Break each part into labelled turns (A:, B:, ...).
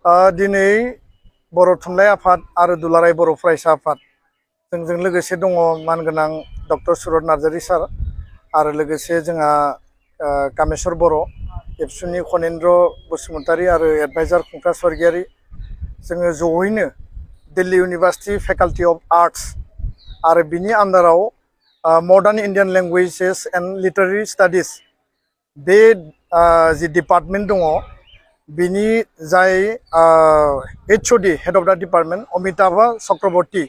A: दिनै बर' थुनलाइ आफाद आरो दुलाराय बर' फरायसा आफाद जोंजों लोगोसे दङ मानगोनां डक्टर सुरत नार्जारी सार आरो लोगोसे जोंहा कामेश्वर बर' एबसुनि खनेन्द्र बसुमतारी आरो एडभाइजार खुंथा स्वर्गियारी जोङो जयैनो Delhi university faculty of arts आरो बिनि आन्दाराव modern Indian languages and literary studies बे जि डिपार्टमेन्ट दङ बिनि जाय HOD head of the department Amitabh Chakraborty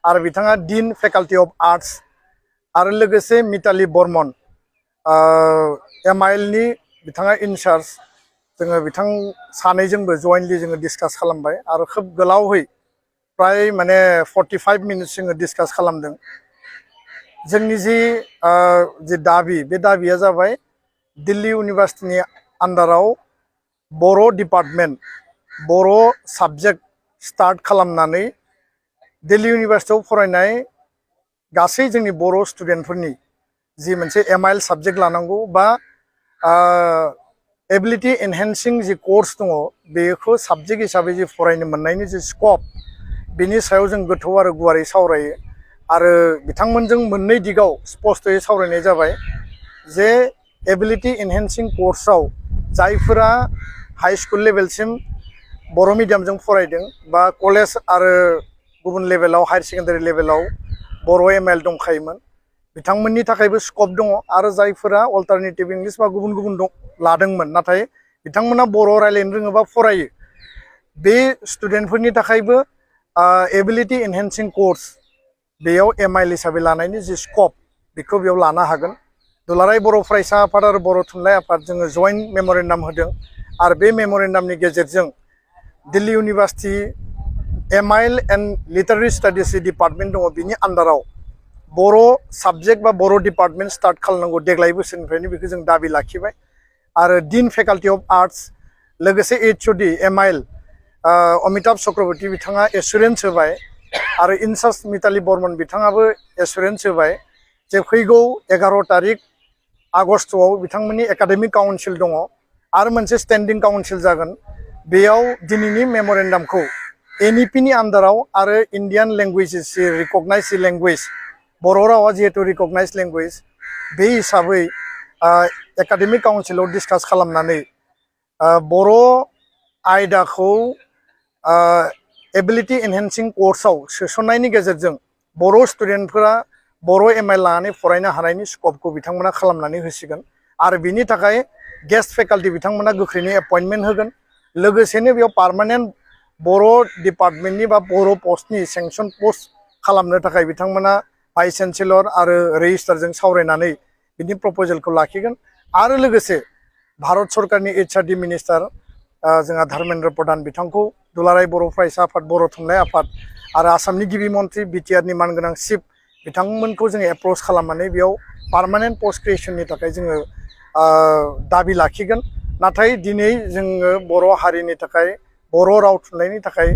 A: आरो बिथाङा डीन फेकाल्टी अफ आर्ट्स आरो लोगोसे मिताली बर्मन MIL नि बिथाङा इनचार्ज जोङो बिथां सानैजोंबो जयेन्टलि जोङो डिसकास खालामबाय आरो खोब गोलावै प्राय माने 45 मिनिट्स जोङो डिसकास खालामदों। जोंनि जि दाबि बे दाबिया जाबाय दिल्ली इउनिभार्सिटीनि आन्दाराव बर' डिपार्टमेन्ट बर' साबजेक्ट स्टार्ट खालामनानै दिल्ली इउनिभार्सिटीआव फरायनाय गासै जोंनि बर' स्टुडेन्टफोरनि जि मोनसे MIL साबजेक्ट लानांगौ बा एबिलिटि एनहेन्सिं जि कर्स दङ बेखौ साबजेक्ट हिसाबै जि फरायनो मोननायनि जि स्कप बेनि सायाव जों गोथौ आरो गुवारै सावरायो आरो बिथांमोनजों मोननै दिगाव स्पष्टयै सावरायनाय जाबाय जे एबिलिटि एनहेन्सिं कर्सआव जायफोरा हाई स्कुल लेभेलसिम बर' मिडियामजों फरायदों बा कलेज आरो गुबुन लेभेलाव हायर सेकेन्डारि लेभेलाव बर' MIL दंखायोमोन बिथांमोननि थाखायबो स्कप दङ आरो जायफोरा अल्टारनेटिभ इंलिश बा गुबुन गुबुन लादोंमोन नाथाय बिथांमोना बर' रायज्लायनो रोङोबा फरायो बे स्टुडेन्टफोरनि थाखायबो एबिलिटि एनहेन्सिं कर्स बेयाव MIL हिसाबै लानायनि जि स्कप बेखौ बेयाव लानो हागोन। दुलाराय बर' फरायसा आफाद आरो बर' थुनलाइ आफाद जोङो जयेन्ट मेम'रेन्डाम होदों आरो बे मेम'रेन्डामनि गेजेरजों Delhi university MIL and literary studies department दङ बिनि आन्दाराव बर' साबजेक्ट बा बर' डिपार्टमेन्ट स्टार्ट खालामनांगौ देग्लाय बोसोरनिफ्रायनो बेखौ जों दाबि लाखिबाय आरो डीन फेकाल्टी अफ आर्ट्स लोगोसे HOD MIL अमिताभ चक्रवर्ती बिथाङा एसुरेन्स होबाय आरो इनचार्ज मिताली बर्मन बिथाङाबो एसुरेन्स होबाय जे फैगौ 11 तारिख आगस्टआव बिथांमोननि एकाडेमिक काउन्सिल दङ आरो मोनसे स्टेन्डिं काउन्सिल जागोन बेयाव दिनैनि मेम'रेन्डामखौ NEP नि आन्दाराव आरो इन्डियान लेंगुवेजेस रिकगनाइज लेंगुवेज बर' रावा जिहेतु रिकगनाइज लेंगुवेज बे हिसाबै एकाडेमिक काउन्सिलाव डिसकास खालामनानै बर' आयदाखौ एबिलिटि एनहेन्सिं कर्सआव सोसननायनि गेजेरजों बर' स्टुडेन्टफोरा बर' MIL लानानै फरायनो हानायनि स्कपखौ बिथांमोना खालामनानै होसिगोन आरो बिनि थाखाय गेस्ट फेकाल्टी बिथांमोना गोख्रैनो एपइन्टमेन्ट होगोन लोगोसेनो बेयाव पार्मानेन्ट बर' डिपार्टमेन्टनि बा बर' पस्टनि सेंसन पस्ट खालामनो थाखाय बिथांमोना भाइस चेन्सेलर आरो रेजिस्ट्रारजों सावरायनानै बिनि प्रप'जेलखौ लाखिगोन आरो लोगोसे भारत सरकारनि HRD मिनिस्टार जोंहा धर्मेन्द्र प्रधान बिथांखौ दुलाराय बर' फरायसा आफाद बर' थुनलाइ आफाद आरो आसामनि गिबि मन्त्रि BTR नि मानगोनां चिफ बिथांमोनखौ जोङो एप्रच खालामनानै बेयाव पार्मानेन्ट पस्ट क्रिएसननि थाखाय जोङो दाबि लाखिगोन। नाथाय दिनै जोङो बर' हारिनि थाखाय बर' राव थुनलाइनि थाखाय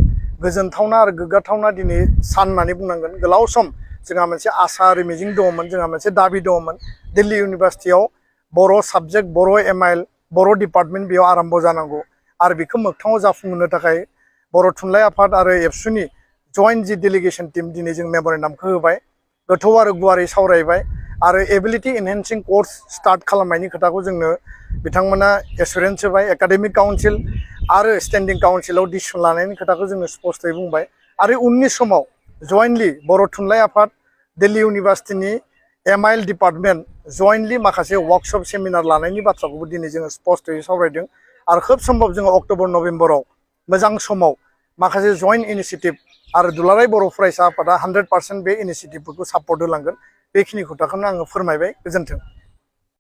A: गोजोनथावना आरो गोग्गाथावना दिनै सान होननानै बुंनांगोन गोलाव सम जोंहा मोनसे आसा आरो मिजिं दङमोन जोंहा मोनसे दाबि दङमोन दिल्ली इउनिभार्सिटीआव बर' साबजेक्ट बर' MIL बर' डिपार्टमेन्ट बेयाव आराम्भ जानांगौ आरो बेखौ मोगथाङाव जाफुंहोनो थाखाय बर' थुनलाइ आफाद आरो एबसुनि जयेन्ट जि डेलिगेसन टीम दिनै जों मेम'रेन्डामखौ होबाय गोथौ आरो गुवारै सावरायबाय आरो एबिलिटि एनहेन्सिं कर्स स्टार्ट खालामनायनि खोथाखौ जोंनो बिथांमोना एसुरेन्स होबाय एकाडेमिक काउन्सिल आरो स्टेन्डिं काउन्सिलाव डिसिसन लानायनि खोथाखौ जोङो स्पष्टयै बुंबाय आरो उननि समाव जयेन्टलि बर' थुनलाइ आफाद दिल्ली इउनिभार्सिटीनि MIL डिपार्टमेन्ट जयेन्टलि माखासे वर्कशप सेमिनार लानायनि बाथ्राखौबो दिनै जोङो स्पष्टयै सावरायदों आरो खोब सम्भब जोङो अक्ट'बर नभेम्बराव मोजां समाव माखासे जयेन्ट इनिशिएटिभ आरो दुलाराय बर' फरायसा आफादा 100% बे इनिशिएटिभफोरखौ सापर्ट होलांगोन बेखिनि खोथाखौनो आङो फोरमायबाय गोजोन्थों।